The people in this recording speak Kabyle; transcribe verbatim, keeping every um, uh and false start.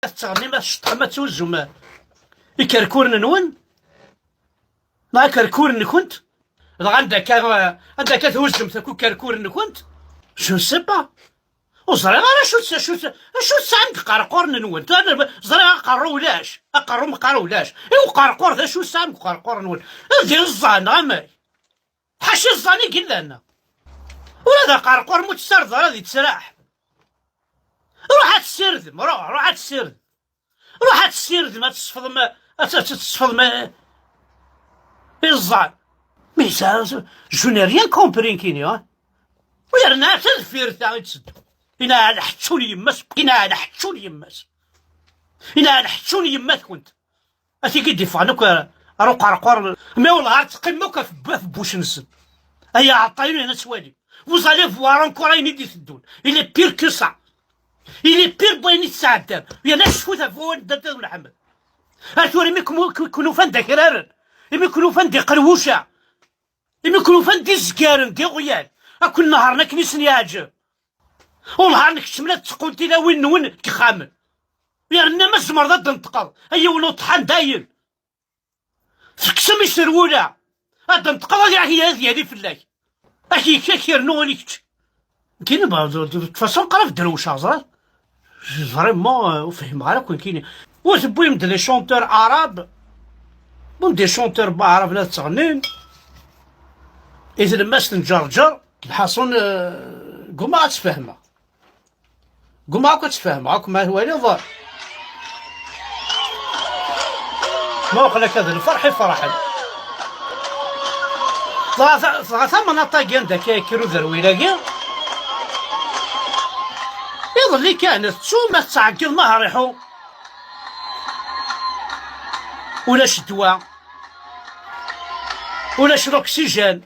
Tettɣennim, ad tceṭṭḥem, ad tuzum ikerkuren-nwen, neɣ ikerkuren-nkent, dɣa anda akka, anda akka thuzzemt akk ikerkuren-nkent? Je ne sais pas. Ur ẓriɣ ara acu, acu, acu tesɛam deg iqerquren-nwen. Ẓriɣ aqerru ulac, aqerru meqqar ulac. I uqerqur, d acu tesɛam deg uqerqur-nwen? D iẓẓan, neɣ amek? Ḥaca iẓẓan i yellan. Ula d aqerqur mu tessardeḍ ara ad yettraḥ. Ruḥ ad tessirdem, ruḥ, ruḥ ad tessirdem. Ruḥ ad tessirdem, ad tesfeḍem, ad, ad tesfeḍem, eh, iẓẓan. Mais ça, je n'ai rien compris, kini, hein. U yerna ata deffir ta i d-teddu. Inaɛel ḥeččun yemma-s, inaɛel ḥeččun yemma-s. Inaɛel ḥeččun yemma-tkent. A tigi d-iffɣen akk ar, ar uqerqur, mais wellah ar teqqimem akk af, af bouche-nsen. Ay aɛeṭṭayen, yerna ad twalim. Vous allez voir encore ayen i d-iteddun. Il est pire que ça. Il est pire n wayen i tesɛeddam. Yerna cfut ɣef wawal n Dda Lḥemmed. Ar tura imi ken-, ken-, ken-ufan d akraren, imi ken-ufan d iqerwuca, imi ken-ufan d izgaren, d iɣyal, ad ken-nehṛen akken i sen-yeɛǧeb. Wellah ar nekcem la tettqun tilawin-nwen deg yexxamen. Yerna ma tzemreḍ ad d-tenṭqeḍ, ay yiwen uṭḥan dayen. Tekkseḍ iserwula, ad d-tenṭqeḍ ad iɛi-, ad yali fell-ak. Ad k-, ad k-yernu ula i kečč. Nekkini, bah, de, de toute façon, qrib drewceɣ, ẓriɣ. Vraiment, euh, ur fhimeɣ ara akk nekkini. Ur tewwim-d les chanteurs arabes, wwim-d des chanteurs arabes la ttɣennin, i tlemmast n Ǧerǧer, lḥaṣun, euh, ggumaɣ ad tt-fehmeɣ. Ggumaɣ akk ad tt-fehmeɣ, akk ma twaliḍ. Ma uqel akka d lferḥ i ferḥen. Dɣa ta-, dɣa tamnaḍt-agi anda akka yekker uderwil-agi, iḍelli kan tettum ma tettɛeggiḍ ma hriḥu. Ulac ddwa. Ulac l'oxygène.